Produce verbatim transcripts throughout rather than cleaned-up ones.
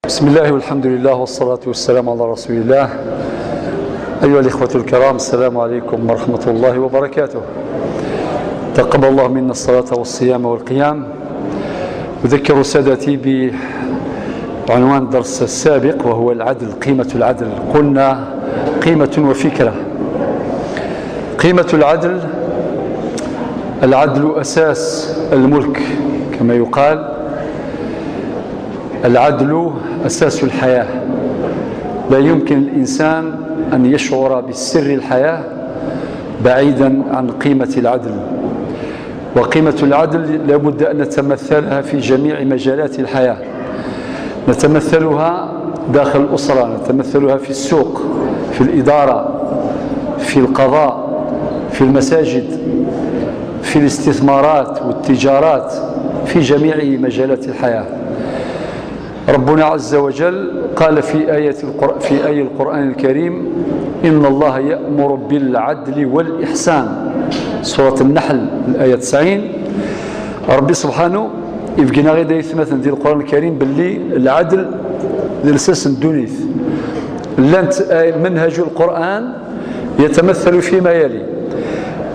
بسم الله والحمد لله والصلاة والسلام على رسول الله. أيها الإخوة الكرام، السلام عليكم ورحمة الله وبركاته. تقبل الله منا الصلاة والصيام والقيام. أذكر سادتي بعنوان الدرس السابق، وهو العدل، قيمة العدل. قلنا قيمة وفكرة. قيمة العدل، العدل أساس الملك كما يقال. العدل أساس الحياة. لا يمكن الإنسان أن يشعر بسر الحياة بعيدا عن قيمة العدل. وقيمة العدل لابد أن نتمثلها في جميع مجالات الحياة. نتمثلها داخل الأسرة، نتمثلها في السوق، في الإدارة، في القضاء، في المساجد، في الاستثمارات والتجارات، في جميع مجالات الحياة. ربنا عز وجل قال في آية القر-، في آية القرآن الكريم: "إن الله يأمر بالعدل والإحسان". سورة النحل، الآية تسعين. ربي سبحانه يبقينا غير دايث مثلا ديال القرآن الكريم باللي العدل للساس الدنيث. لانت آي منهج القرآن يتمثل فيما يلي: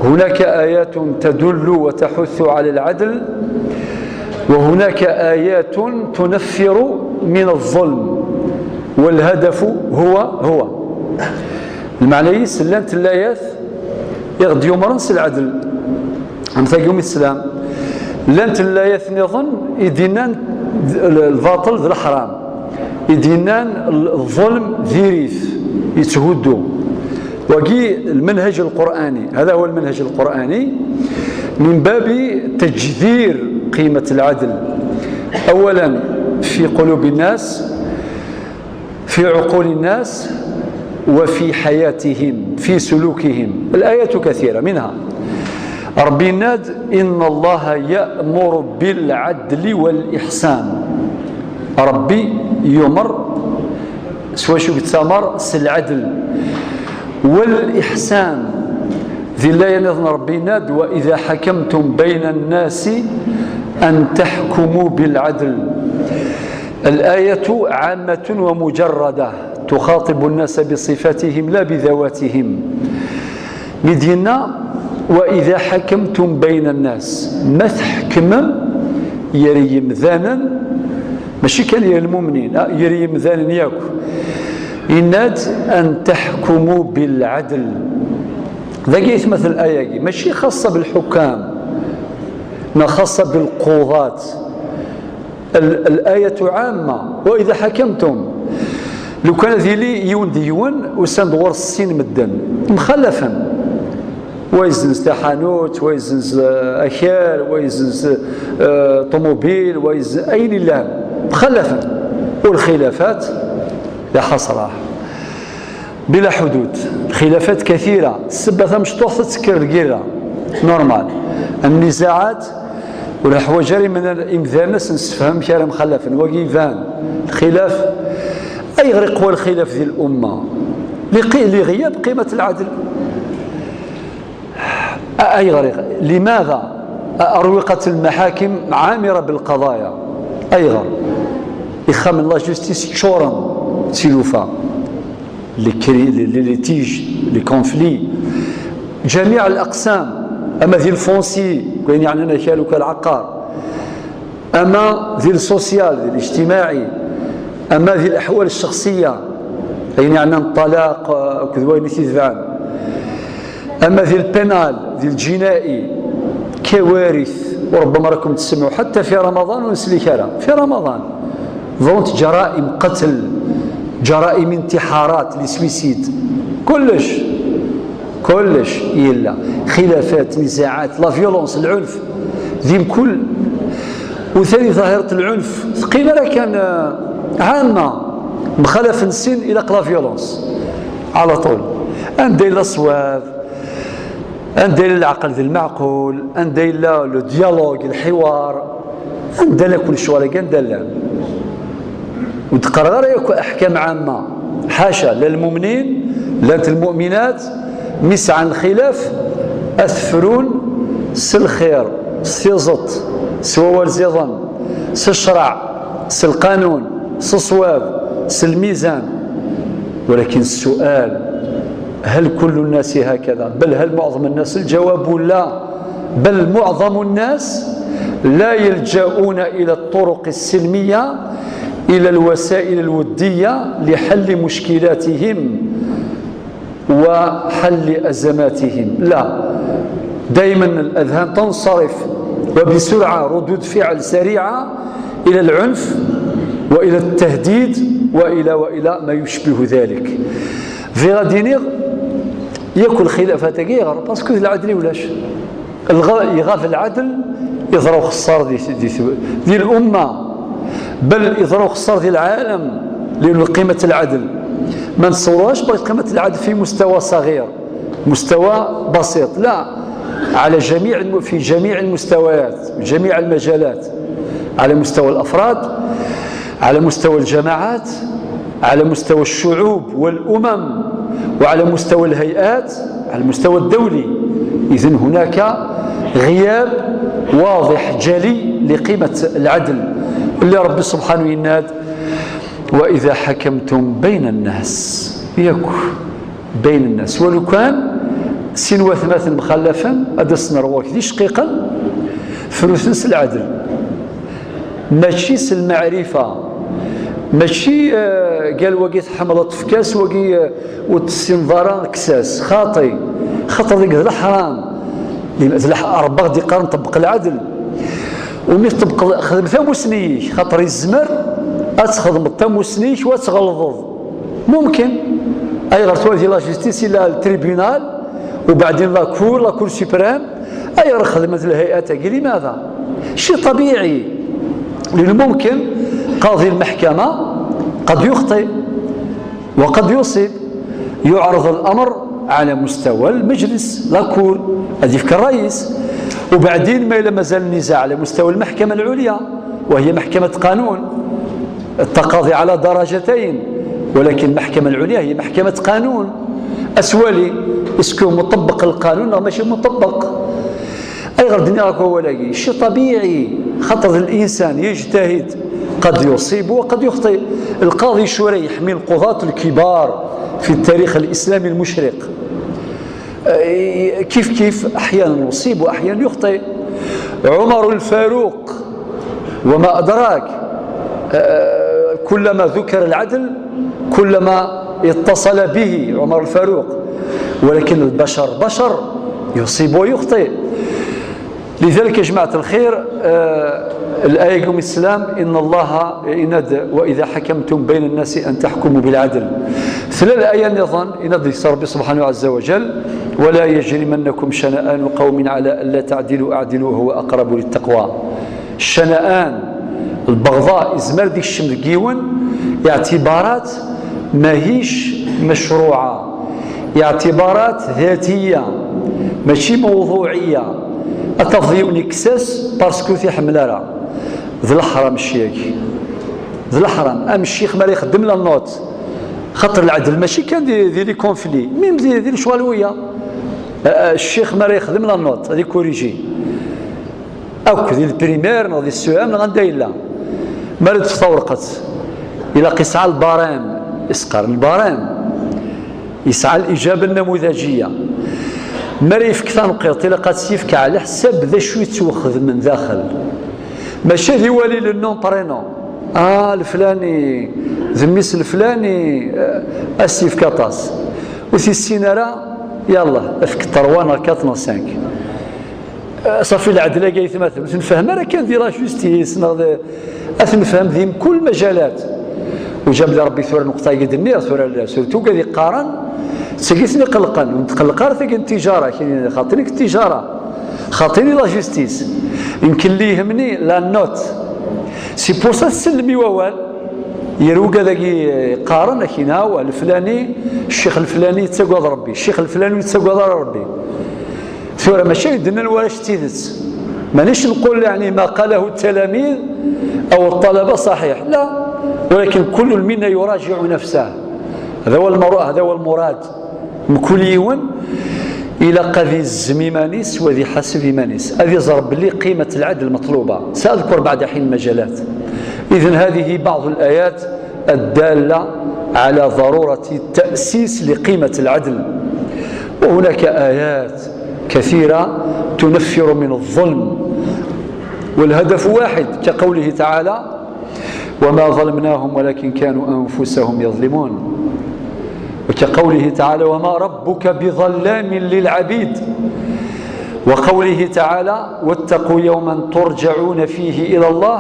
هناك آيات تدل وتحث على العدل، وهناك آيات تنفر من الظلم، والهدف هو، هو. المعنى يس لانت الآيات يغد يوم رنس العدل. Am tagi umi teslam. Llant llayat nniḍen i d-yennan d-, lbaṭel d leḥram, i d-yennan l-, ḍḍelm d irit, yetthuddu. Wagi lmenhaj lqur'ani, هذا هو المنهج القرآني من باب تجذير قيمة العدل أولا في قلوب الناس، في عقول الناس، وفي حياتهم، في سلوكهم. الآيات كثيرة، منها ربي يناد: "إن الله يأمر بالعدل والإحسان". ربي يؤمر سوا شو يتسامر، سي العدل والإحسان. ذي الله ينظن ربي يناد: "وإذا حكمتم بين الناس أن تحكموا بالعدل". الآية عامة ومجردة، تخاطب الناس بصفاتهم لا بذواتهم. Mi d-yenna: "وإذا حكمتم بين الناس". Ma tḥekmem yer yemdanen, mačči kan yer lmumnin, ah, yer yemdanen yakk. Yenna-d: "أن تحكموا بالعدل". Dagi i tmatel ayagi, mačči xaṣṣa بالحكام، neɣ xaṣṣa بالقضاة. ال-، الآية عامة، "وإذا حكمتم". Lukan ad yili yiwen d yiwen, usan-d ɣur-s sin medden, mxalafen. Wa yezzenz taḥanut, wa yezzenz, eh, akal, wa yezzenz, eh, ṭumubil, wa yezzenz ayen illan. Mxalafen. والخلافات يا حسرة. بلا حدود، خلافات كثيرة. السبة تمشطوح تتكر القيرة. Normal. النزاعات ولا حوايج غير من الإمدان نسفهم كلام خلف. وقيفان الخلاف، أي غير قوى الخلاف ذي الأمة لقي-، لغياب قيمة العدل. أي غير، لماذا أروقة المحاكم عامرة بالقضايا؟ أي غير إخام الله جوستيس تشورن تلوفا. Les cri-, les, les litiges, les conflits, جميع الأقسام، أما ذي الفونسي، وين يعني أنا كالو كالعقار، أما ذي السوسيال، ذي الاجتماعي، أما ذي الأحوال الشخصية، يعني عندنا الطلاق، آه، كذا وين يتبعن. أما ذي البينال، ذي الجنائي، كوارث، وربما راكم تسمعوا حتى في رمضان ونسلي كرا. في رمضان ظنت جرائم قتل، جرائم انتحارات، les suicides، كلش، كلش يلا، خلافات، نزاعات، la violence، العنف، ذي كل. وثاني ظاهرة العنف ثقيلة راه كان، آه، عامة، مخالف السن إلى la violence على طول. عندي الأصوات، anda yella leɛqel d lmeɛqul, anda yella le dialogue, lḥiwar, anda llan kullec ɣer-agi, anda llan? Ur d-qqareɣ ara yakk aḥkam ɛamma, ḥaca, la lmumnin, llant lmuminat, mi sɛan lxilaf, ad t-frun s lxir, s tiẓeṭ, s wawal ziḍen, s ccreɛ, s lqanun. s ṣṣwab, s lmizan. ولكن السؤال: هل كل الناس هكذا؟ بل هل معظم الناس؟ الجواب لا، بل معظم الناس لا يلجؤون إلى الطرق السلمية، إلى الوسائل الودية لحل مشكلاتهم وحل أزماتهم. لا، دائما الأذهان تنصرف، وبسرعة ردود فعل سريعة إلى العنف وإلى التهديد وإلى، وإلى ما يشبه ذلك. Bɣiɣ ad iniɣ, yakk lxilafat-agi ayɣer? Parce que d lɛedl i ulac. Lɣa-, iɣab lɛedl, iḍra uxeṣṣar di, di, di l'umma, bal iḍra uxeṣṣar di lɛalam, لأن قيمة العدل ما نتصوروهاش بغيت قيمة العدل في مستوى صغير، مستوى بسيط، لا، على جميع الم-، في جميع المستويات، جميع المجالات، على مستوى الأفراد، على مستوى الجماعات، على مستوى الشعوب والأمم، وعلى مستوى الهيئات، على المستوى الدولي. إذن هناك غياب واضح جلي لقيمة العدل اللي ربي سبحانه يناد: وإذا حكمتم بين الناس، ياك، بين الناس. ولو كان سين وثمات مخلفا، هذا السنر واك ذي شقيقا، فروثن س العدل. ماشي س المعرفة، ماشي، آه، قال واقي تحمل الطفكاس، واقي، آه، وتسين ضارا كساس، خاطي، خاطر ذيك ذا الحرام. لأن ذا الح-، ربك دي قرن طبق العدل. ومي تطبق خدم ثاموسنيك، خاطر الزمر، أتخدم الثاموسنيك وتغلظ. ممكن. أي غير توالي لا جوستيس إلا التريبيونال، وبعدين لا كور، لا كور سوبريم، أي غير خدمة الهيئة تاكي. لماذا؟ شيء طبيعي. لأنه ممكن قاضي المحكمة قد يخطئ وقد يصيب، يعرض الأمر على مستوى المجلس، لا كور، هذه فكر الرئيس. وبعدين ما إلا مازال النزاع على مستوى المحكمة العليا، وهي محكمة قانون، التقاضي على درجتين، ولكن المحكمة العليا هي محكمة قانون. أسوالي، اسكو مطبق القانون أو ماشي مطبق؟ أي غير الدنيا راك هو لاقي شيء طبيعي، خاطر الإنسان يجتهد، قد يصيب وقد يخطئ. القاضي شريح من القضاة الكبار في التاريخ الإسلامي المشرق. آه، كيف كيف أحيانا يصيب وأحيانا يخطئ. عمر الفاروق وما أدراك، آه، كلما ذكر العدل كلما اتصل به عمر الفاروق، ولكن البشر بشر، يصيب ويخطئ. لذلك يا جماعة الخير، آه، الآية يقول السلام: إن الله إند وإذا حكمتم بين الناس أن تحكموا بالعدل. ثلاث آية نظن إند ربي سبحانه عز وجل: ولا يجرمنكم شنآن قوم على ألا تعدلوا اعدلوا هو أقرب للتقوى. الشنآن، البغضاء، يزمر ديك الشم ديك يون، اعتبارات ماهيش مشروعة، اعتبارات ذاتية، ماشي موضوعية. أتفضي ونكسس باسكو تيحمل راه. ذ الحرام الشيك، ذ الحرام. أم الشيخ مالي يخدم لا نوت، خاطر العدل ماشي كان دي، دي لي كونفلي، ميم دي، دي الشوالوية. آه، آه، الشيخ مالي يخدم لا نوت، هذه كوريجي. أكو ذي البريمير، نغ ذي السوام، نغ عنده إلا. ما رد في طورقت. إلا قيس على البارام، إسقار البارام. يسعى الإجابة النموذجية. ما ريفك تنقيط، إلا قد سيفك على حساب ذا شو يتوخذ من داخل. ماشي ذي والي للنوم برينو. آه، الفلاني، ذميس الفلاني، آه، أسيف كاطاس. وثي السينارة، يلا، افك تروان كاتنا سانك. صافي العدل كاي ثماثة، باش نفهم راه كان دي لا جوستيس، ناض أثنفهم ذي كل مجالات. وجاب لي ربي ثورة نقطة يقد النير، ثورة سورتو قاعد يقارن، سقيتني قلقا، ونتقلق راه ثقي التجارة، كاين خاطيني التجارة، خاطيني لا جوستيس. يمكن لي يهمني لا نوت. سي بور سا تسلمي ووال، يروق هذاك يقارن، كاين ها هو الفلاني، الشيخ الفلاني يتسقى ربي، الشيخ الفلاني يتسقى ربي. ثورة ماشي عندنا ولا شتيدت. مانيش نقول يعني ما قاله التلاميذ أو الطلبة صحيح، لا، ولكن كل منا يراجع نفسه. هذا هو المرو-، هذا هو المراد. مكل يون إلى قاضي الزميمانيس وذي حاسب إيمانيس. هذه زرب لي قيمة العدل مطلوبة. سأذكر بعد حين مجالات. إذن هذه بعض الآيات الدالة على ضرورة التأسيس لقيمة العدل. وهناك آيات كثيرة تنفر من الظلم، والهدف واحد، كقوله تعالى: "وما ظلمناهم ولكن كانوا أنفسهم يظلمون". وكقوله تعالى: "وما ربك بظلام للعبيد". وقوله تعالى: "واتقوا يوما ترجعون فيه إلى الله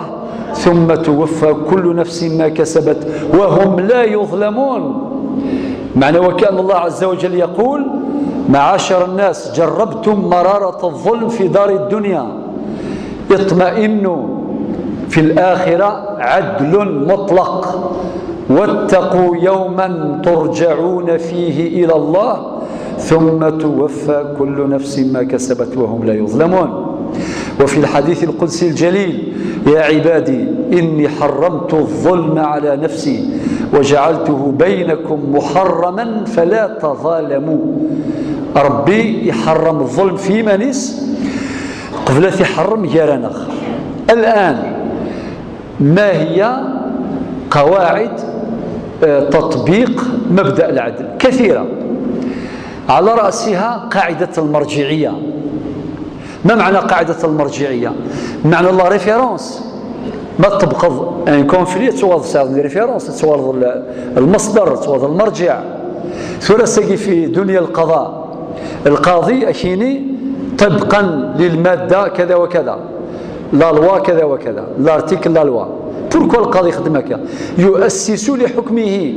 ثم توفى كل نفس ما كسبت وهم لا يظلمون". معنى وكأن الله عز وجل يقول: "معاشر الناس، جربتم مرارة الظلم في دار الدنيا، اطمئنوا، في الآخرة عدل مطلق، واتقوا يوما ترجعون فيه إلى الله ثم توفى كل نفس ما كسبت وهم لا يظلمون". وفي الحديث القدسي الجليل: "يا عبادي إني حرمت الظلم على نفسي وجعلته بينكم محرما فلا تظالموا". ربي يحرم الظلم في مانيس قبل يحرم جارنا. الآن، ما هي قواعد، آه، تطبيق مبدأ العدل؟ كثيرة، على رأسها قاعدة المرجعية. ما معنى قاعدة المرجعية؟ معنى la référence. ما تطبق un conflit، تسوال سعر référence، تسوال المصدر، تسوال المرجع. ثلاثة في دنيا القضاء، القاضي أكيني طبقا للمادة كذا وكذا، la loi كذا وكذا، l'article la loi. Pourquoi القاضي يخدم هكا؟ يؤسس لحكمه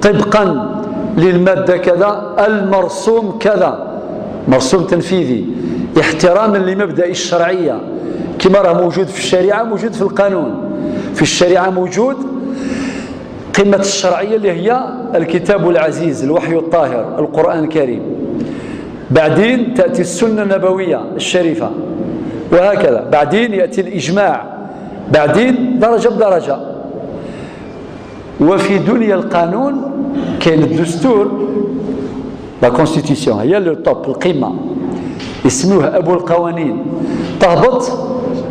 طبقا للمادة كذا، المرسوم كذا، مرسوم تنفيذي، احتراما لمبدأ الشرعية، كما راه موجود في الشريعة، موجود في القانون. في الشريعة موجود قمة الشرعية اللي هي الكتاب العزيز، الوحي الطاهر، القرآن الكريم. بعدين تأتي السنة النبوية الشريفة، وهكذا. بعدين يأتي الإجماع، بعدين درجة بدرجة. وفي دنيا القانون كاين الدستور، la constitution هي le top، القمة، يسموه أبو القوانين. تهبط،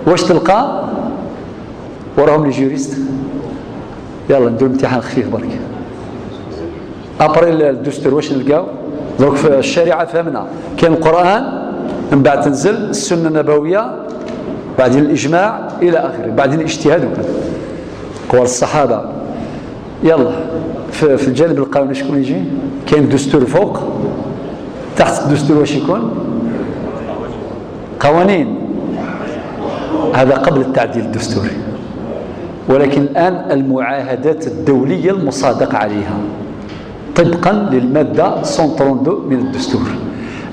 واش تلقى؟ وراهم les juristes. يلا نديرو امتحان خفيف برك. Après الدستور واش نلقاو؟ دروك في الشريعة فهمنا، كاين القرآن، من بعد تنزل السنة النبوية، بعدين الإجماع إلى آخره، بعدين الاجتهاد وكذا، أقوال الصحابة. يلا، في، في الجانب القانوني شكون يجي؟ كاين الدستور فوق، تحت الدستور واش يكون؟ قوانين. هذا قبل التعديل الدستوري. ولكن الآن المعاهدات الدولية المصادق عليها طبقا للمادة مية وثلاثة وستين من الدستور،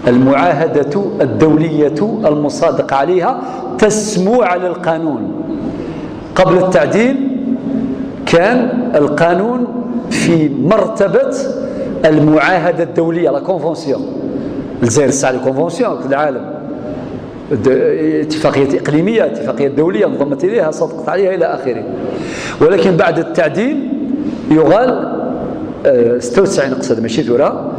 المعاهدة الدولية المصادق عليها تسمو على القانون. قبل التعديل كان القانون في مرتبة المعاهدة الدولية، la convention. الجزائر تسعى la convention في العالم، د-، اتفاقيات إقليمية، اتفاقيات دولية انضمت إليها، صدقت عليها إلى آخره. ولكن بعد التعديل يغال، آه، ستة وتسعين قصد ماشي ثورة،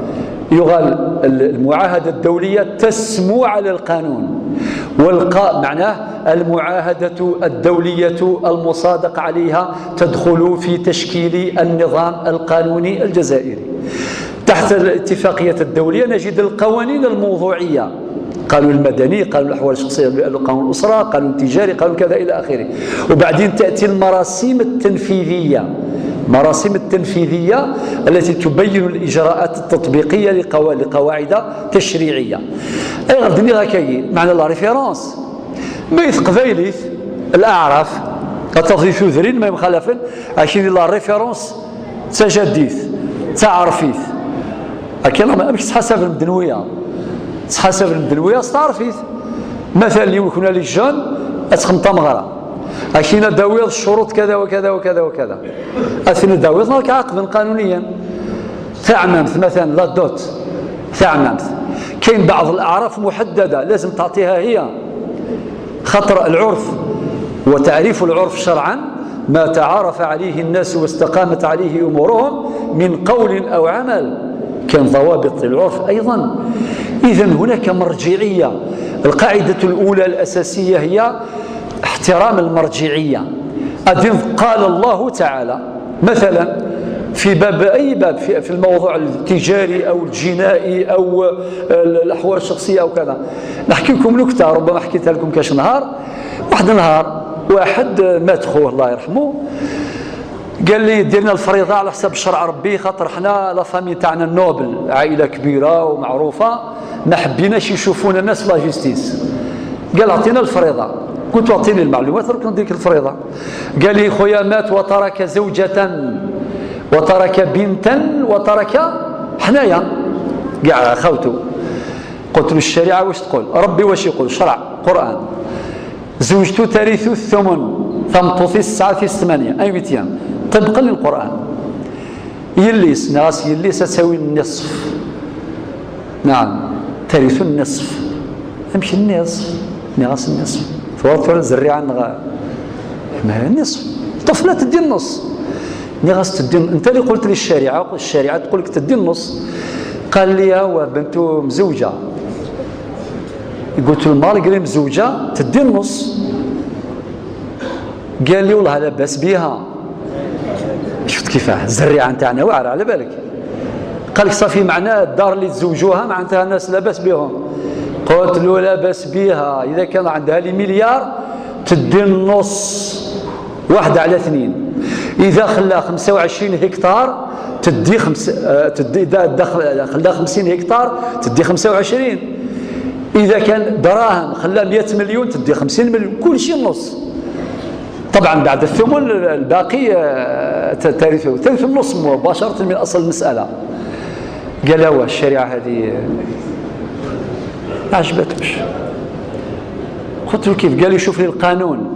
يغال ال-، المعاهدة الدولية تسمو على القانون، والقا-، معناه المعاهدة الدولية المصادق عليها تدخل في تشكيل النظام القانوني الجزائري. تحت الاتفاقية الدولية نجد القوانين الموضوعية، قانون المدني، قانون الأحوال الشخصية، قانون الأسرة، قانون تجاري، قانون كذا إلى آخره. وبعدين تأتي المراسيم التنفيذية، مراسيم التنفيذية التي تبين الإجراءات التطبيقية لقوا-، لقواعد تشريعية. أي غردني غاكاي معنى la référence. ما يتقبايليت الأعراف، أتضيف ذرين ما يمخالفن، عشان la référence تجديث، تعرفيث. أكيد ما مش تحسب المدنوية، تحسب المدنوية تعرفيث. مثلا اليوم كنا les jeunes، أتخم تمغرة. أكينا داويض الشروط كذا وكذا وكذا وكذا. أثني داويض ناك عاقبا قانونيا. تعممت مثلا la dot، تعممت. كاين بعض الأعراف محددة لازم تعطيها هي، خطر العرف وتعريف العرف شرعا ما تعارف عليه الناس واستقامت عليه أمورهم من قول أو عمل. كان ضوابط للعرف أيضا. إذن هناك مرجعية. القاعدة الأولى الأساسية هي احترام المرجعية. أدين قال الله تعالى مثلا في باب، أي باب، في, في الموضوع التجاري أو الجنائي أو الأحوال الشخصية أو كذا. نحكي لكم نكتة، ربما حكيتها لكم كاش نهار. واحد النهار واحد مات خوه الله يرحمه، قال لي: ديرنا الفريضة على حساب شرع ربي، خاطر حنا la famille تاعنا noble، عائلة كبيرة ومعروفة، ما حبيناش يشوفونا الناس la justice. قال: اعطينا الفريضة. قلت له: اعطيني المعلومات، رك نديك الفريضة. قال لي: خويا مات وترك زوجة وترك بنتا وترك حنايا، كاع خاوته. قلت له: الشريعة واش تقول؟ ربي واش يقول؟ شرع، قرآن. زوجته ترث الثمن، ثمطوثي الساعة في ثمانية، أي ويتيام، طبقا للقرآن. يليس، ناس يليس تساوي النصف. نعم، ترث النصف. أمشي النصف، ناس النصف. ثورة ثورة زريعة نغا. ما النصف. طفلة تدي النص. نغاس تدي، أنت اللي قلت لي الشريعة، الشريعة تقول لك تدي النص. قال لي: هو بنته مزوجة. قلت له: مالغري مزوجة تدي النص. قال لي: والله لاباس بيها. شفت كيفاه الزريعة نتاعنا واعرة على بالك. قال لك: صافي، معناه الدار اللي تزوجوها معناتها الناس لاباس بهم. قلت له: لاباس بيها، إذا كان عندها les milliards تدي النص، واحد على اثنين. إذا خلى خمسة وعشرين هكتار تدي خمس، آه، تدي، إذا، إذا خلى خمسين هكتار تدي خمسة وعشرين. إذا كان دراهم خلى مية مليون تدي خمسين مليون، كل شيء النص. طبعا بعد الثمن الباقي، آه، ت-، ترث، ترث النص مباشرة من أصل المسألة. قال: لا، هو الشريعة هذه ما عجبتوش. قلت له: كيف؟ قال لي: شوف لي القانون.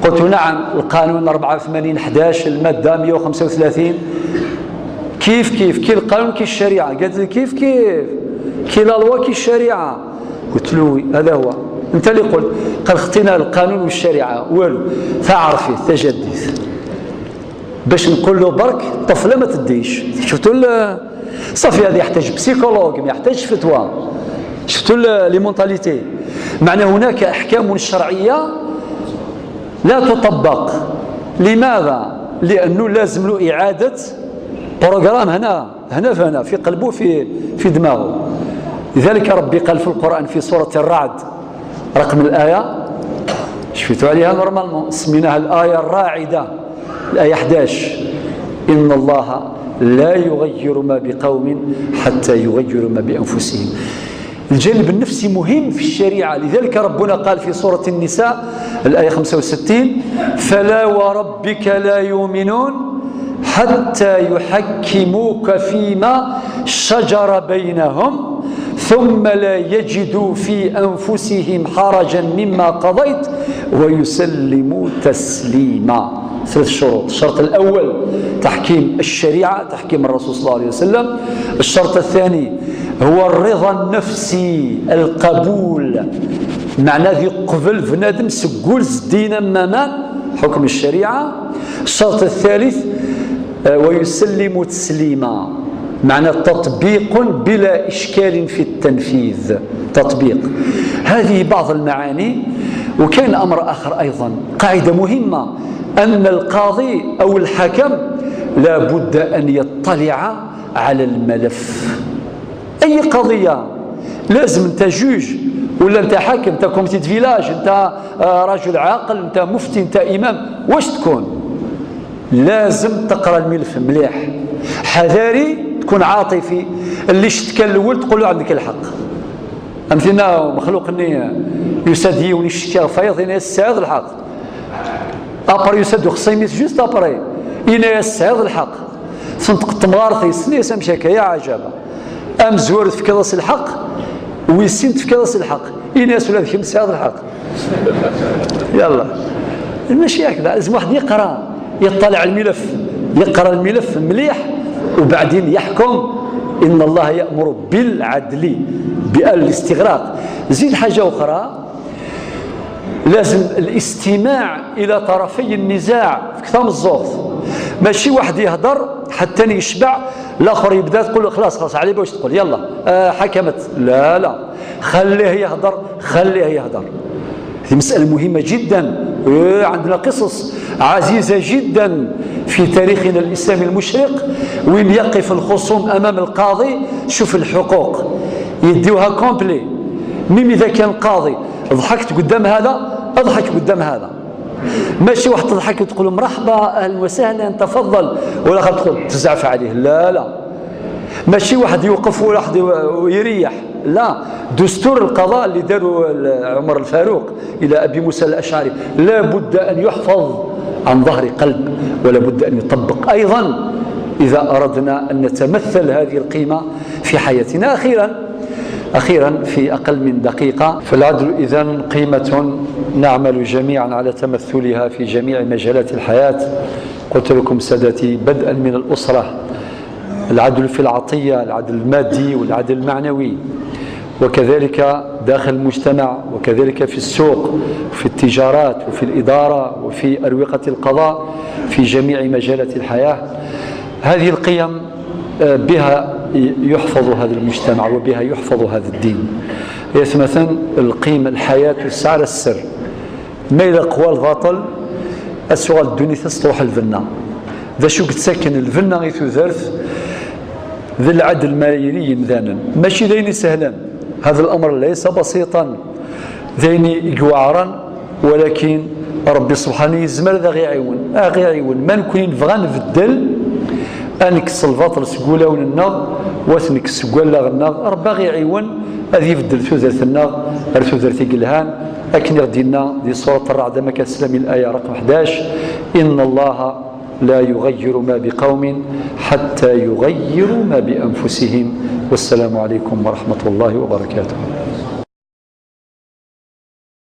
قلت له: نعم، القانون أربعة وثمانين حداش، المادة مية وخمسة وثلاثين، كيف كيف، كي القانون كي الشريعة. قالت لي: كيف كيف، كي la loi كي الشريعة. قلت له: هذا هو، انت اللي قلت. قال: خطينا القانون والشريعة والو، تعرفي تجديد. باش نقول له برك طفلة ما تديش. شفتوا ال-، صافي، هذا يحتاج psychologue، ما يحتاجش فتوى. شفتوا ال-، les mentalités. معنى هناك أحكام شرعية لا تطبق. لماذا؟ لأنه لازم له إعادة programme هنا، هنا في، هنا في قلبه، في، في دماغه. لذلك ربي قال في القرآن في سورة الرعد، رقم الآية، شفيتوا عليها normalement، سميناها الآية الراعدة، الآية حداش: إن الله لا يغير ما بقوم حتى يغيروا ما بأنفسهم. الجانب النفسي مهم في الشريعة، لذلك ربنا قال في سورة النساء الآية خمسة وستين: فلا وربك لا يؤمنون حتى يحكموك فيما شجر بينهم ثم لا يجدوا في أنفسهم حرجا مما قضيت ويسلموا تسليما. ثلاث شروط. الشرط الأول تحكيم الشريعة، تحكيم الرسول صلى الله عليه وسلم. الشرط الثاني هو الرضا النفسي، القبول، معناه يقبل بنادم سقول زدينا ماما حكم الشريعة. الشرط الثالث، آه، ويسلم تسليما، معنى تطبيق بلا إشكال في التنفيذ، تطبيق. هذه بعض المعاني. وكاين أمر آخر أيضا، قاعدة مهمة، أن القاضي أو الحكم لا بد أن يطلع على الملف. أي قضية لازم أنت juge ولا أنت حاكم، أنت comité de village، أنت، آه، رجل عاقل، أنت مفتي، أنت إمام، واش تكون؟ لازم تقرا الملف مليح، حذري، تكون عاطفي. اللي شتك الأول تقول له: عندك الحق. أمثلنا مخلوق إني يساد يوني الشتي فايض إني السعيد الحق. أبري يساد خصيميت juste أبري إني السعيد الحق. صندق التمغارثي سنيس أمشاكا يا عجبا. أمزور تفكرس الحق، ويسين تفكرس الحق. إني أسولف كم السعيد الحق. يلا. ماشي هكذا، لازم واحد يقرا، يطلع الملف، يقرا الملف مليح، وبعدين يحكم. إن الله يأمر بالعدل، بالاستغراق. زيد حاجة أخرى، لازم الاستماع إلى طرفي النزاع في كثام الزوخ. ماشي واحد يهدر حتى يشبع، الآخر يبدا تقول له: خلاص، خلاص، علي باش تقول، يلا، آه، حكمت. لا، لا، خليه يهدر، خليه يهدر. هذه مسألة مهمة جدا. إيه، عندنا قصص عزيزة جدا في تاريخنا الإسلامي المشرق، وين يقف الخصوم أمام القاضي، شوف الحقوق يديوها كومبلي. ميم إذا كان القاضي ضحكت قدام هذا، اضحك قدام هذا. ماشي واحد تضحك وتقول: "مرحبا، أهلا وسهلا، تفضل"، والآخر تقول تزعف عليه. لا، لا. ماشي واحد يوقف وواحد يريح. لا، دستور القضاء اللي داروا عمر الفاروق إلى أبي موسى الأشعري لا بد أن يحفظ عن ظهر قلب، ولا بد أن يطبق أيضا إذا أردنا أن نتمثل هذه القيمة في حياتنا. أخيرا، أخيرا في أقل من دقيقة، فالعدل إذن قيمة نعمل جميعا على تمثلها في جميع مجالات الحياة. قلت لكم سادتي، بدءا من الأسرة، العدل في العطية، العدل المادي والعدل المعنوي، وكذلك داخل المجتمع، وكذلك في السوق، في التجارات، وفي الإدارة، وفي أروقة القضاء، في جميع مجالات الحياة. هذه القيم، آه، بها يحفظ هذا المجتمع، وبها يحفظ هذا الدين. Yettmettan lqima, lḥayat, tesɛa sser. Ma yella qwa lbaṭel, ad tuɣal ddunit-is truḥ lbenna. D acu yettaken lbenna i tudert? D lɛedl ma yili yimdanen. Mačči d ayen isehlen. هذا الأمر ليس بسيطا. D ayen i iweɛren, walakin Ṛebbi subḥanu yezmer ad aɣ-iɛiwen. Ad aɣ-iɛiwen. Ma nekni nebɣa ad nbeddel, ad nekkes lbaṭel seg wulawen-nneɣ, u ad t-nekkes seg wallaɣ-nneɣ. Ṛebbi ad aɣ-iɛiwen ad ibeddel tudert-nneɣ ar tudert i yelhan. Akken i ɣ-d-yenna di surat Ṛṛeɛd, ama kan teslam i laya raqem ḥdac: "إن الله لا يغير ما بقوم حتى يغيروا ما بأنفسهم". والسلام عليكم ورحمة الله وبركاته.